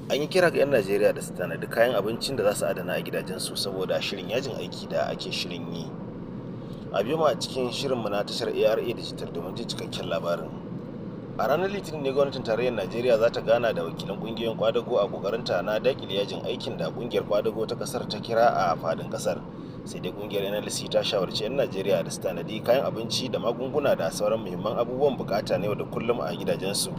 An yi kira ga 'yan Najeriya da su tanadi kayan abincin da za su adana a gidajensu saboda shirin yajin aiki da ake shirin yi. A biyo mu a cikin shirinmu na tashar ARA Digital domin jin cikakken labarin. A ranar Litinin ne gwamnatin tarayyar Najeriya za ta gana da wakilan kungiyoyin kwadago a kokarinta na dakile yajin aikin da kungiyar kwadago ta kasar ta kira a fadin kasar. Sai dai kungiyar NLC ta shawarci 'yan Najeriya da su tanadi kayan abinci da magunguna da sauran muhimman abubuwan bukata na yau da kullum a gidajensu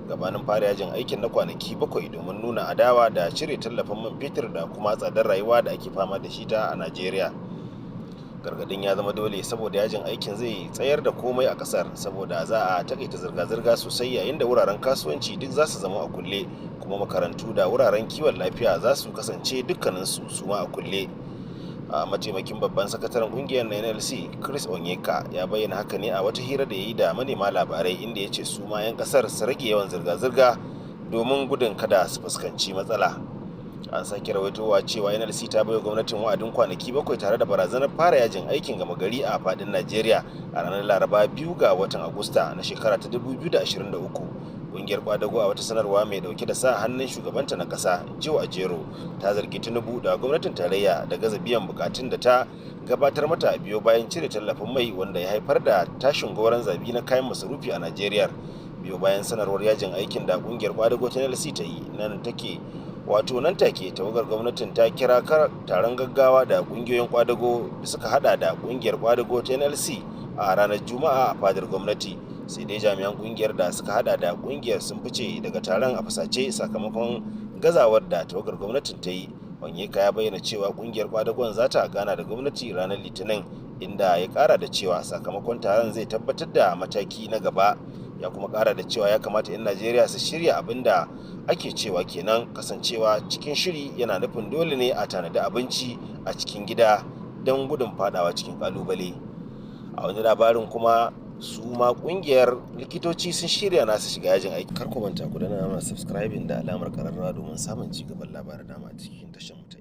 gabanin fara yajin aikin na kwanaki 7 domin nuna adawa da cire tallafin man fetur da kuma tsadar rayuwa da ake fama da shi ta a Najeriya. Gargadin ya zama dole saboda yajin aikin zai tsayar da komai a kasar, saboda za a takaita zirga-zirga sosai, yayin da wuraren kasuwanci duk za su zama a kulle, kuma makarantu da wuraren kiwon lafiya za su kasance dukkaninsu su ma a kulle. A mataimakin babban sakataren kungiyar na NLC, Chris Onyeka, ya bayyana haka ne a wata hira da ya yi da manema labarai, inda ya ce su ma 'yan kasar su rage yawan zirga-zirga domin gudun kada su fuskanci matsala. An sake rawaitowa cewa NLC ta baiwa gwamnatin wa'adin kwanaki 7 tare da barazanar fara yajin aikin gama gari a fadin Najeriya a ranar Laraba 2 ga watan Agusta na shekara ta 2023. Kungiyar kwadago, a wata sanarwa mai dauke da sa hannun shugabanta na kasa, Joe Ajero, ta zargi Tinubu da gwamnatin tarayya da gaza biyan bukatun da ta gabatar mata biyo bayan cire tallafin mai, wanda ya haifar da tashin goron zabi na kayan masarufi a Najeriya. Biyo bayan sanarwar yajin aikin da kungiyar kwadago ta NLC ta yi, nan take, wato nan take, tawagar gwamnatin ta kira taron gaggawa da kungiyoyin kwadago da suka hada da kungiyar kwadago ta NLC a ranar Juma'a a fadar gwamnati. Sai dai jami'an kungiyar da suka hada da kungiyar sun fice daga taron a fusace sakamakon gazawar da tawagar gwamnatin ta yi. Onyeka ya bayyana cewa kungiyar kwadagon za ta gana da gwamnati ranar Litinin, inda ya kara da cewa sakamakon taron zai tabbatar da mataki na gaba. Ya kuma kara da cewa ya kamata 'yan Najeriya su shirya. Abin da ake cewa kenan, kasancewa cikin shiri yana nufin dole ne a tanadi abinci a cikin gida don gudun fadawa cikin kalubale. A wani labarin kuma, su ma kungiyar likitoci sun shirya nasu shiga yajin aiki. Kar ku manta ku danna mana subscribing da alamar kararrawa domin samun ci gaban labaran dama a cikin tashar mu ta